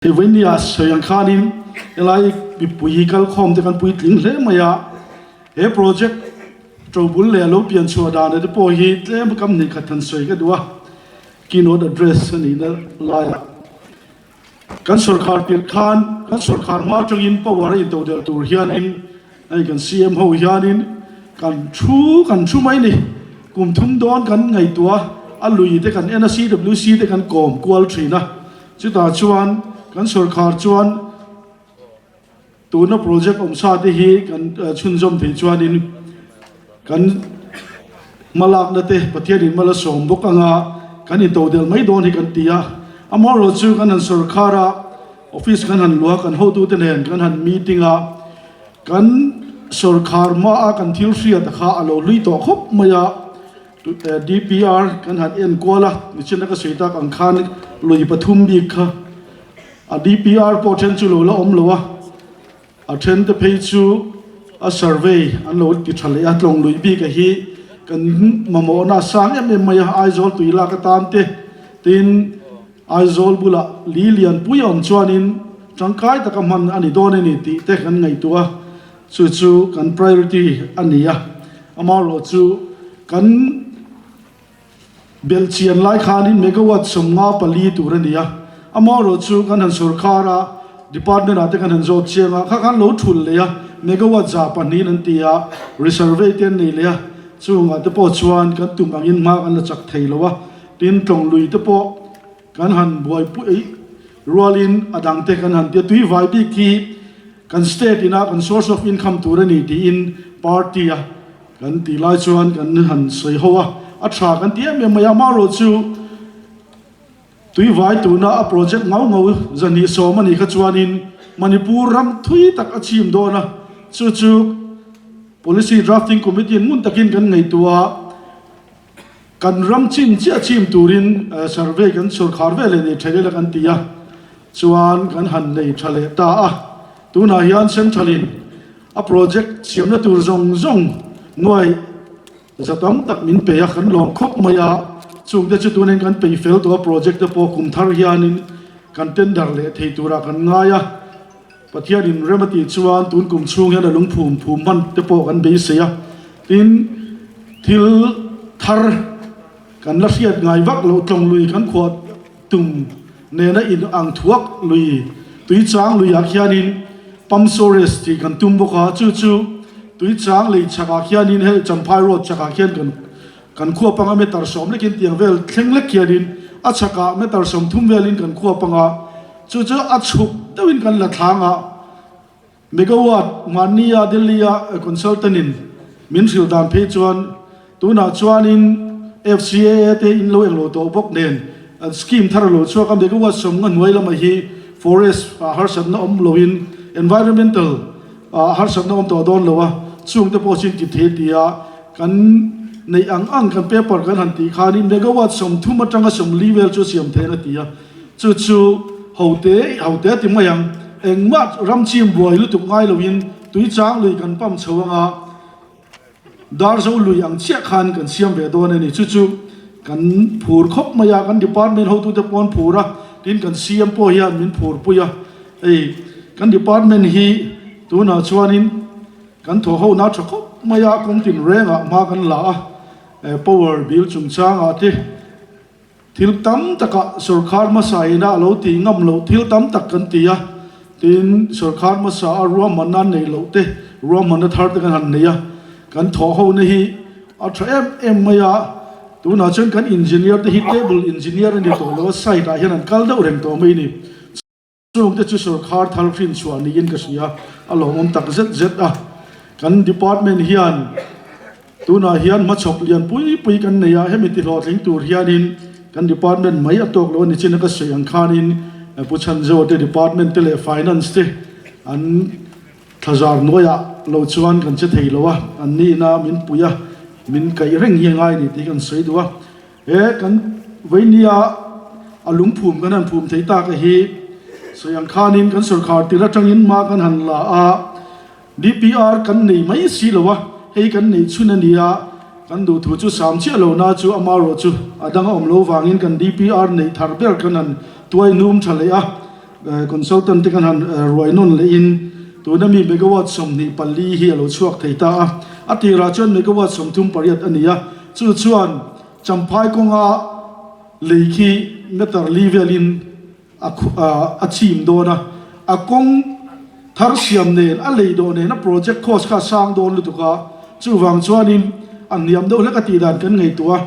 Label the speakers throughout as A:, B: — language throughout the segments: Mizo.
A: Hei vawinia sawi ang khanin helai mipui kalkhawm te kan puitling hle mai a, he project ṭobul leh a lo pian chhuah dan te pawh hi tlem kam hnih khat han sawi ka duh a, keynote address a nihna laiah kan sawrkhar tirh khan kan sawrkhar hma atangin power a intodelh tur hianin Hei kan CM ho hianin kan thu kan thu mai ni. Kum thum dawn kan ngaihtuah a, a lui te kan en a, CWC te kan kawm kual thin a. Chutah chuan kan sawrkhar chuan tuna project awmsa te hi kan chhunzawm theih chuanin kan hmalakna te Pathianin mal a sawm bawk anga kan intodelh mai dawn hi kan ti a. Amaherawhchu kan han sawrkhar a. Office kan han luah, kan hotute nen kan han meeting a, kan sawrkhar hmaa kan thil hriat a kha a lo hlui tawh khawp mai a, DPR kan han en kual a, nichina ka sawi tak ang khan lui pathum bik kha a DPR pawh then chu lo la awm lo a, a then te phei chu a survey an lo ti tha leh a, tlawng lui bik a hi kan mamawhna a sang em em mai a, Aizawl tui lak atan te tin. Aizawl bulah li lianpui a awm chuanin tangkai taka hman a ni dawn a ni tih te kan ngaihtuah a, chu chu kan priority a ni a. Amaherawh chu kan belhchian lai khanin megawatt 54 tur a ni a, amaherawh chu kan han sawrkhar a, department ah te kan han zawt chiang a, kha khan lo thul leh a, megawatt 200 in an ti a, resurvey te an nei leh a, chungah te pawh chuan kan tum angin hma kan la chak thei lo a. Tin, tlawng lui te pawh kan han buaipui rualin a dang te kan han ti a, tui vai bik hi kan state ina kan source of income tur a ni tiin party a kan tih lai chuan kan han sawi ho a, a tha kan ti em em mai a, amaherawh chu tui vai tuna a project ngau ngau 210 a nih kha chuanin Manipur ram thui tak a chim dawn a, chu chu policy drafting committee in ngun takin kan ngaihtuah a. Kan ram chin chiah chim turin survey kan sawrkhar ve leh nei tha ila kan ti a, chuan kan han nei tha leh ta a. Tunah hian Central-in a project siamna tur zawng zawng nuai za tam tak min pe a, kan lawm khawp mai a. Chungte chu tunin kan peih fel tawh a, project te pawh kum thar hianin kan tender leh thei turah kan ngai a. Pathianin rem a tih chuan tun kum chhung hian a lungphum phum hman te pawh kan beisei a, tin thil thar kan la hriat ngai vak loh tlawng lui kan khuah tum nena in ang thuak lui tuichang luiah khianin pump storage tih kan tum bawk a, chu chu tuichang lei chhakah khianin hei Champhai road chhakah khian kan kan khuap anga meter 10 lekin tiang vel thleng lek khianin a chhakah meter 30 velin kan khuap anga Chu chu a chhuk deuhin kan la thlang a, Megawatt mahnia Delhi-a consultant-in min hrilh dan phei chuan tunah chuanin FCAA te in lo englo tawh bawk nen an scheme thar a lo chhuak a, megawatt 50 hnuai lamah hi forest ah harsatna awm loin environmental ah harsatna awm tawh dawn lo a, chungte pawh chu inti thei a ti a, kan neih ang ang kan paper kan han tih khanin megawatt 30 atanga 40 vel chu a siam theih ang a ti a. Chu chu hote hote a ti mai ang. Engmah ram chim buai lutuk ngai loin Tuichang lui kan pam chho anga Darzo lui ang chiah khan kan siam ve dawn a ni. Chu chu kan phur khawp mai a, kan department hotute pawh an phur a, tin kan CM pawh hian min phur pui a. Hei kan department hi tunah chuanin kan thawh ho na tha khawp mai a, kawng tinrengah hma kan la a, power bill chungchangah te, Thil tam takah sawrkhar hmasa ina a lo tih ngam loh thil tam tak kan ti a, tin sawrkhar hmasa a ruahmanna an neih loh te ruahmanna thar te kan han nei a, kan thawh hona hi a tha em em mai a, tunah chuan kan engineer te hi table engineer a ni tawh lo a, site ah hian an kal deuh reng tawh mai a ni. Chungte chu sawrkhar thar hrinchhuah niin ka hria, a lawmawm tak zet zet a. Kan department hian tunah hian hmachhawp lian pui pui kan nei a, hemi ti hlawhtling tur hianin kan department mai a tawk lo a ni chin a ka sawi ang khanin Pu Chhanzo te department te leh finance te an thlazar hnuaiah lo chuan kan che thei lo a, an nihna min pui a, min kaih reng hi a ngai a ni tih kan sawi duh a. He kan veinia a lungphum kan han phum thei tak a hi sawi ang khanin kan sawrkhar tir atangin hma kan han la a, DPR kan nei mai si lo a, hei kan neih chhun a ni a, kan duh thu chu sam chiah lo na chu amarawh chu a dang a awm lo vangin kan DPR neih thar ber kan han tuai hnum tha leh a. Consultant te kan han ruai nawn lehin tuna mi megawatt 24 hi a lo chhuak thei ta a. A tirah chuan megawatt 38 a ni a, chu chuan Champhai kawnga lei khi meter li velin a chim dawn a. A kawng thar siam nen a lei dawh nen a project cost kha a sang dawn lutuk a, chuvang chuanin a hniam deuh hlek a tih dan kan ngaihtuah a.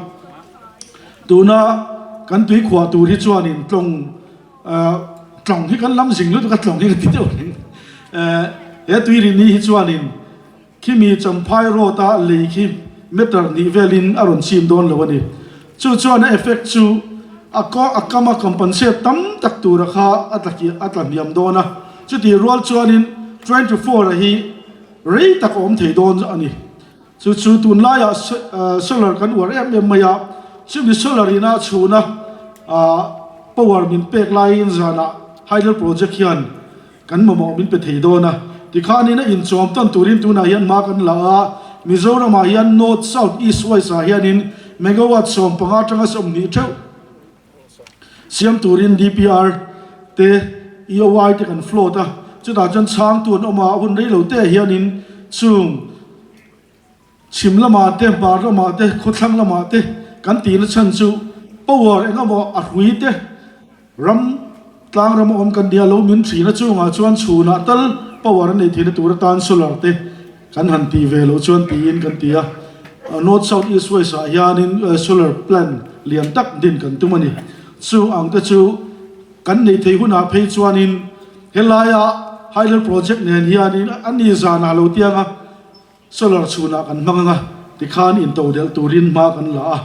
A: Tuna kan tuikhuah tur hi chuanin tlawng Tlawng hi kan lam zing lutuk a tlawng hi ka ti deuh reng. He tuirini hi chuanin khimi Champhai road a lei khi meter hnih velin a rawn chim dawn lo a ni. Chu chuan a effect chu a a kam a compensate tam tak tura kha a tla a tla hniam dawn a. Chutih rual chuanin 24 a hi rei tak a awm thei dawn a ni. Chu chu tunlaiah solar kan uar em em mai a, chumi solar ina chhuna power min pek laiin zanah hydel project hian kan mamawh min pe thei dawn a. Tikhanin a inchawm tawn turin tunah hian hma kan la a, Mizoramah hian North, South, East, West ah hianin megawatt 15 atanga 20 theuh siam turin DPR te EOI te kan float a, chutah chuan chhangtu an awm a, hun rei lo te ah hianin chung chhim lamah te, hmar lamah te, khawthlang lamah te kan tihna chhan chu power eng emaw a hrui te ram tlang rama awm kan nia lo min thina chungah chuan chhunah tal power a nei theihna tur atan solar te Kan han tih ve loh chuan tiin kan ti a, North South East West ah hianin solar plant lian tak din kan tum a ni. Chu ang te chu kan neih theih hunah phei chuanin helaia hydel project nen hianin a ni zanah lo tianga solar chhunah kan hmang anga tikhan intodelh turin hma kan la a.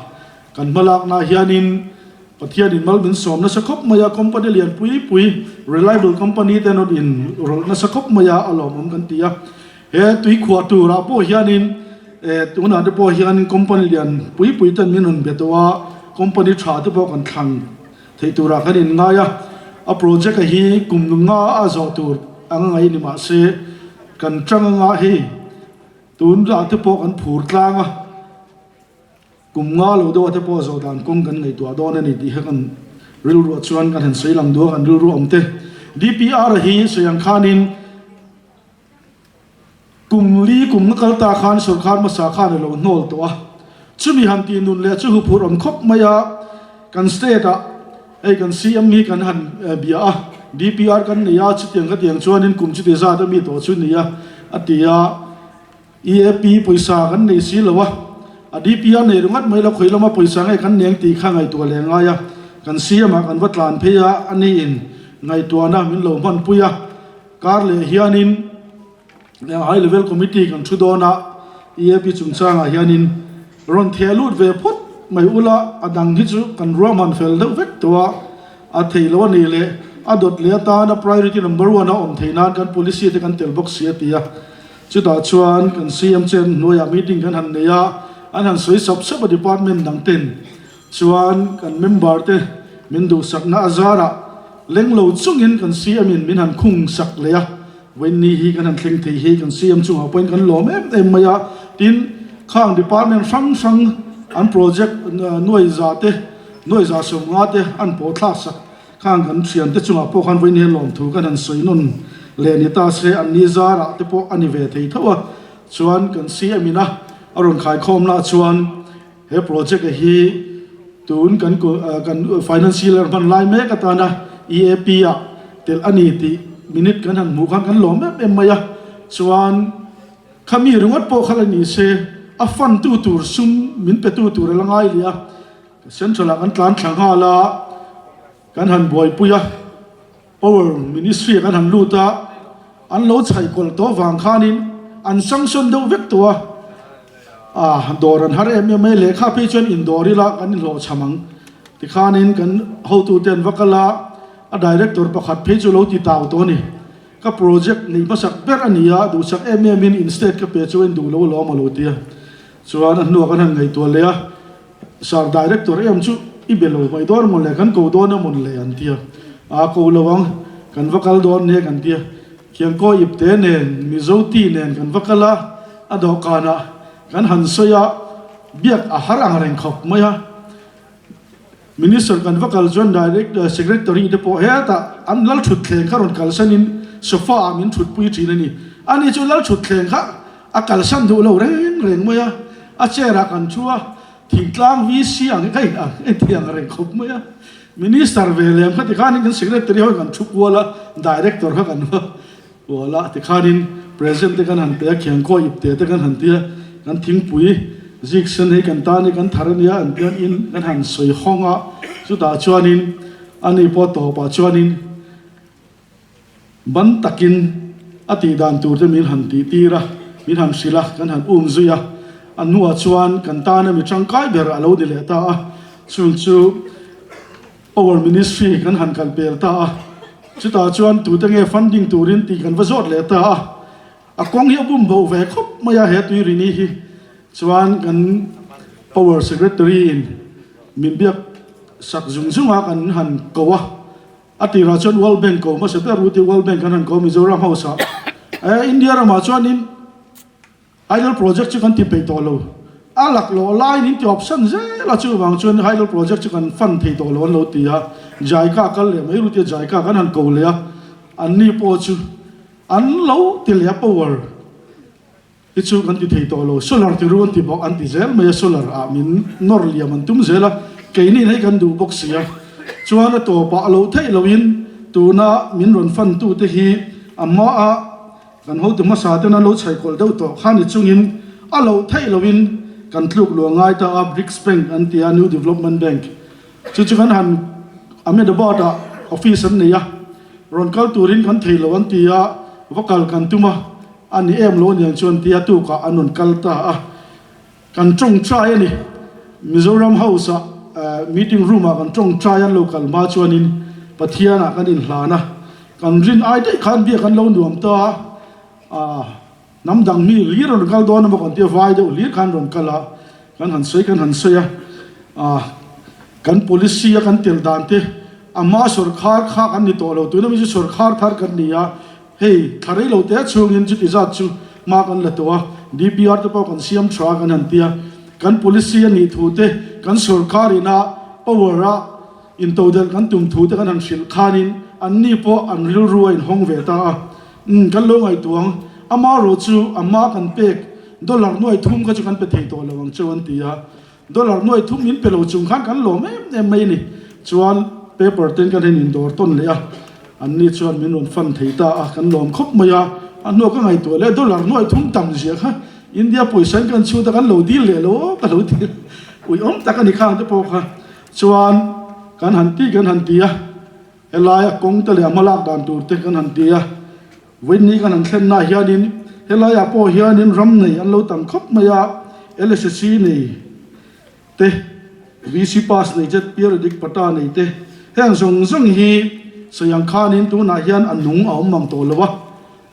A: Kan hmalaknaah hianin Pathianin mal min sawm nasa khawp mai a, company lian pui pui, reliable company te an rawn in rawlh nasa khawp mai a, a lawmawm kan ti a. He tuikhuah turah pawh hianin eh tunah te pawh hianin company lian pui pui ten min rawn be tawh a, company tha te pawh kan thlang theih turah kan in ngai a. A project a hi kum nga a zawh tur ang a ngaih ni mahse kan tang anga hei tunah te pawh kan phur tlang a. Kum nga lo deuh ate pawh zawh dan kawng kan ngaihtuah dawn a ni tih kha kan rilruah chuan kan han sawi lang duh a, kan rilru awm te. DPR hi sawi ang khanin kum li kum nga kal ta khan sorkar hmasa khan a lo hnawl tawh a, chumi han tih nun leh chu huphurh awm khawp mai a, kan state ah hei kan CM hi kan han bia a, DPR kan nei a, chutiang khatiang chuanin kum chuti zat a mi tawh chu ni a, a ti a. EAP pawisa kan nei si lo a, a DP a nei ringawt mai lo, khawi lama pawisa nge kan neng tih kha ngaihtuah leh ngai a, kan CM ah kan va tlan phei a, a niin ngaihtuahna min lo hmanpui a, kar leh hianin High Level Committee kan thu dawn a, EAP chungchangah hianin rawn theh lut ve phawt mai ula, a dang hi chu kan ruahman fel deuh vek tawh a, a theih loh a nih leh a dawt leh atana priority number one a awm theih nan kan policy te kan tel bawk si a ti a. Chutah chuan kan CM chen hnuaiah meeting kan han nei a, an han sawi sap sap a department dang ten chuan kan member te min duhsakna a zarah leng lo chungin kan CM in min han khung sak leh a, vawiinni hi kan han thleng thei hi kan CM chungah pawhin kan lawm em em mai a, tin khang department hrang hrang an project nuai za te nuai za 50 te an pawh thlak sak Khang kan thiante chungah pawh khan vawiin hian lawmthu kan han sawi nawn leh ni ta se, an ni zarah te pawh a ni ve thei tho a, chuan kan CM in a a rawn khaikhawm lah chuan he project a hi tun kan kan financial year hman lai mek atana EAP ah telh a ni tih minute kan han hmuh khan kan lawm em em mai a, chuan khami ringawt pawh kha la ni se a fund tu tur sum min pe tu tur a la ngai leh a. Central ah kan tlan thla nghal a, kan han buaipui a, Power Ministry ah kan han lut a, an lo chhaih kawlh tawh vang khanin an sanction deuh vek tawh a, ah dawr an har em em mai, lehkha phei chuan indawr ila kan inhlawh cham ang tikhanin kan hotute an va kal a, a director pakhat phei chu lo ti tau tawh a ni, ka project neih hmasak ber a ni a, duhsak em em in in state ka pe chu a induh lo alawm a lo ti a, chuan a hnuah kan han ngaihtuah leh a. Sir Director em chu i be lo mai dawn mawn le, kan ko dawn a mawn le an ti a, aa ko lo ang, kan va kal dawn nia kan ti a, Khiangkaw ipte nen Mizo tea nen kan va kal a, a dawhkanah kan han sawi a, biak a har ang reng khawp mai a. Minister kan va kal chuan direct secretary te pawh hetah an lal thutthleng kha rawn kalsanin sofa ah min thutpui thin a ni. Ani chu lal thutthleng kha a kalsan duh lo reng reng mai a, a chair ah kan thu a, thingtlang VC ang hi ka in ang en ang reng khawp mai a. Minister ve lem kha tikhanin kan secretary ho kan thu kual a, director kha kan va kual a, tikhanin present te kan han pe a, khiangkaw ipte te kan han ti a, kan thingpui zik sen hei kan tan hi kan thar ania an ti a, in kan han sawi hawng a, chutah chuanin ani pawh tawpah chuanin Ban takin a tih dan tur te min han tih tir a, min han hrilh a, kan han um zui a. A hnuah chuan kan tana mi tangkai ber a lo ni leh ta a, chung chu Power Ministry kan han kal pel ta a. Chutah chuan tute nge funding turin tih kan va zawt leh ta a. A kawng hi a bum bo ve khawp mai a he Tuirini hi. Chuan kan Power Secretary in min biak sak zung zung a kan han ko a. A tirah chuan World Bank ko hmasa ber u tih World Bank an han ko Mizoram House ah eh India ramah chuanin Hydel Project chu kan ti peih tawh lo. A lak loh laiin in ti option zel a chuvang chuan Hydel Project chu kan fund thei tawh lo an lo ti a. Jaika kal leh mai ru tia Jaika kan han ko leh a anni pawh chu an lo ti leh a power Hi chu kan ti thei tawh lo, solar ti ru an ti bawk, an ti zel mai a, solar ah min nawr liam an tum zel a, keini in hei kan duh bawk si a, chuan a tawpah a lo theih loin tuna min rawn fan tu te hi a hmaah kan hotu hmasa ten an lo chhaihkawlh deuh tawh kha ni chungin a lo theih loin kan tluk luah ngai ta a, BRICS Bank an ti a, New Development Bank chu chu kan han Ahmedabad ah office an nei a, rawn kal turin kan thei lo an ti a, va kal kan tum a. A ni em lo aniang chuan tia tukah an rawn kal ta a, kan tawngtai a ni. Mizoram House ah meeting room ah kan tawngtai an lo kal hma chuanin Pathian ah kan inhlan a, kan rin ai daih khan biak an lo nuam ta a, hnam dang mi hlir an rawn kal dawn emaw kan tia vai deuh hlir khan rawn kal a, kan han sawi kan han sawi a, kan policy a kan tel dan te a hma sawrkhar kha kan ni tawh lo, tuna mi chu sawrkhar thar kan ni a. Hei, thla rei lo te chhungin chuti zat chu hma kan la tawh a, DPR te pawh kan siam tha kan han ti a, kan policy a nih thu te, kan sorkar ina power a intodelh kan tum thu te kan han hrilh khanin anni pawh an rilru a inhawng ve ta a. Umm, kan lo ngaihtuah ang, amaherawh chu a hma kan pek dollar nuai thum kha chu kan pe thei tawh lo ang cheu an ti a. Dollar nuai thum min pe lo chung khan kan lawm em em mai a ni. Chuan paper ten kan hen indawr tawn leh a, anni chuan min rawn fund thei ta a, kan lawm khawp mai a. A hnuah ka ngaihtuah leh dollar nuai thum tam zia kha India pawisa in kan chhut a, kan lo dil leh lo aw ka lo ti a, uiawm tak a ni khang te pawh kha. Chuan kan han ti kan han ti a, helaia kawng te leh a hmalak dan tur te kan han ti a. Vawiinni kan han thlennaah hianin helaiah pawh hianin ram nei an lo tam khawp mai a, LSC nei te, VC pass nei te, periodic pata nei te, heng zawng zawng hi sawi ang khanin tunah hian a nung a awm mang tawh lo a,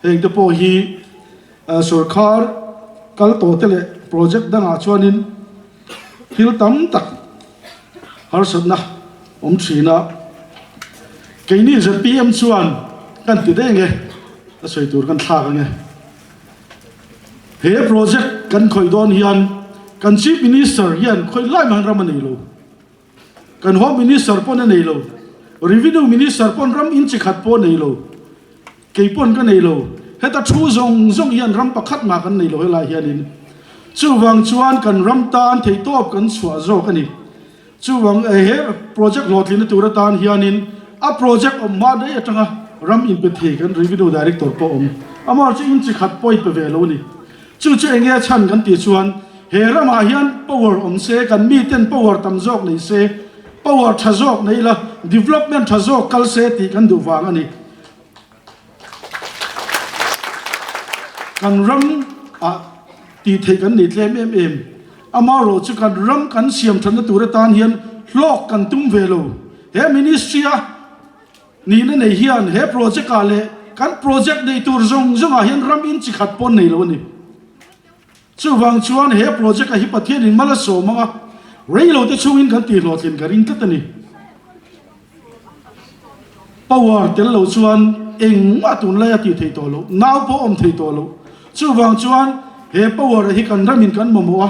A: heng te pawh hi sorkar kal tawh te leh project dangah chuanin thil tam tak harsatna awm thin a, keini zpm chuan kan ti daih ange, a sawi tur kan thlak ange. He project kan khawih dawn hian kan Chief Minister hian khawih lai mah hian ram a nei lo, kan Home Minister pawn a nei lo, Revenue Minister pawn ram in chi khat pawh a nei lo. Kei pawn ka nei lo. Heta thu zawng zawng hian ram pakhat mah kan nei lo helai hianin. Chuvang chuan kan ram tan theihtawp kan chhuah zawk a ni. Chuvang he project hlawhtlinna tur atan hianin a project awm hma daih atanga ram inpe thei kan Revenue Director pawh awm. Amaherawhchu in chi khat pawh inpe ve lo a ni. Chu chu enge a chhan kan tih chuan he ramah hian power awm se, kan miten power tam zawk nei se, power tha zawk nei ila, development tha zawk kal se tih kan duh vang a ni. Kan ram ah tih theih kan nei tlem em em. Amaherawh chu kan ram kan siam thatna tur atan hian hlawk kan tum ve lo. He ministry a nihna nei hian he project ah leh kan project neih tur zawng zawng ah hian ram in chi khat pawn nei lo a ni. Chuvang chuan he project ah hi Pathian in mal a sawm ang a, rei lo te chhungin kan tih hlawhtlin ka ring tlat a ni. Power tel lo chuan engmah tunlai a tih theih tawh loh, nau pawh awm thei tawh loh. Chuvang chuan he power hi kan ramin kan mamawh a.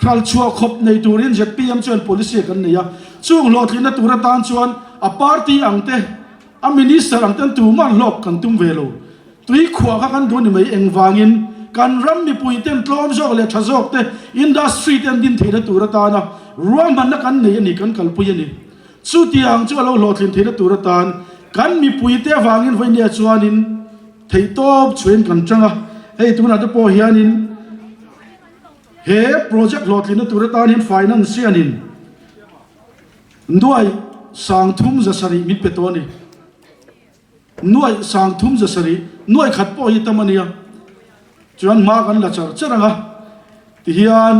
A: Hral chhuah khawp nei turin zpm chuan policy kan nei a, chung hlawhtlinna tur atan chuan a party ang te, a minister ang ten tumah hlawk kan tum ve lo. Tui khuah kha kan duh ni mai engvangin kan ram mipui ten tlawm zawk leh tha zawk te industry te an din theihna tur atana ruahmanna kan nei a ni, kan kalpui a ni. Chutiang chu a lo hlawhtlin theihna tur atan kan mipui te avangin vawinia chuanin theihtawp chhuahin kan tang a, hei tunah te pawh hianin he project hlawhtlinna tur atan hian finance hianin nuai 3700 min pe tawh a ni. Nuai 3700, nuai khat pawh hi tam a nia. Chuan hma kan la char char ang a, tihian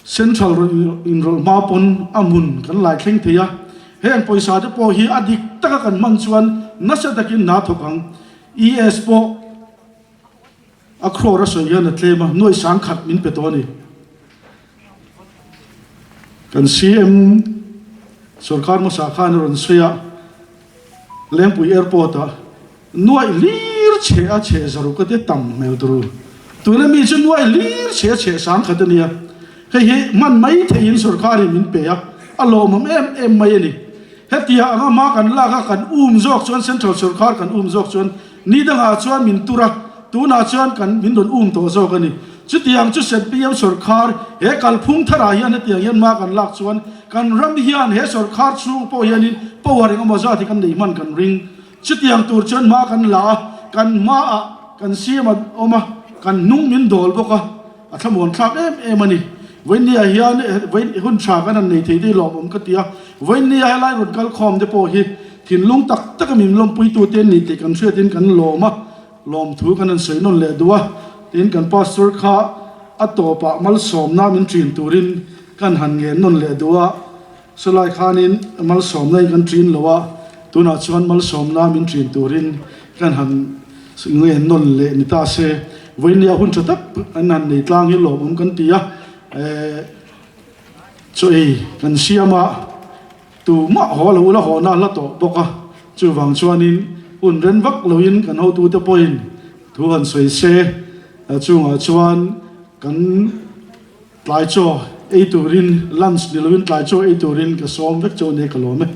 A: Central rawn inrawlh hma pawn a hmun kan lai thleng thei a. Heng pawisa te pawh hi a dik taka kan hman chuan nasa takin hna thawk ang. ES pawh A crore a sawi hian a tlem a, nuai 1000 min pe tawh a ni. Kan CM sorkar hmasa khan a rawn sawi a, Lengpui Airport ah nuai hlir chhe a chhe zaruk a te tam hmel tur u. Tuna mi chu nuai hlir chhe a chhe 1000 a nia. Hei hi hman mai theihin sorkarin min pe a, a lawmawm em em mai a ni. Hetia anga hma kan lak a, kan um zawk chuan Central sorkar kan um zawk chuan Ni dangah chuan min tur a, tunah chuan kan min rawn um tawh zawk a ni. Chutiang chu zpm sawrkhar he kalphung tharah hian hetiang hian hma kan lak chuan kan ram hian he sawrkhar chhung pawh hianin power engemaw zat hi kan nei hman kan ring. Chutiang tur chuan hma kan la a, kan hmaah kan siam a awm a, kan hnung min dawl bawk a. A thlamuan thlak em em a ni. Vawinia hian vawi hun tha kan han nei thei te lawmawm ka ti a. Vawinia helai rawn kal khawm te pawh hi thinlung tak taka min lawmpuitu te an ni tih kan hriatin kan lawm a, lawmthu kan han sawi nawn leh duh a. Tin, kan pastor kha a tawpah malsawmna min ṭin turin kan han ngen nawn leh duh a. Chulai khanin malsawmna in kan ṭin lo a, tunah chuan malsawmna min ṭin turin kan han ngen nawn leh ni ta se. Vawinia hun ṭha tak an han nei tlang hi lawmawm kan ti a, chaw ei kan siam a, tumah haw lo ula hawhna a hla tawh bawk a, chuvang chuanin hun ren vak loin kan hotute pawhin thu han sawi se, chungah chuan kan. Tlai chaw ei turin lunch ni loin tlai chaw ei turin ka sawm vek chauh nia ka lawm e.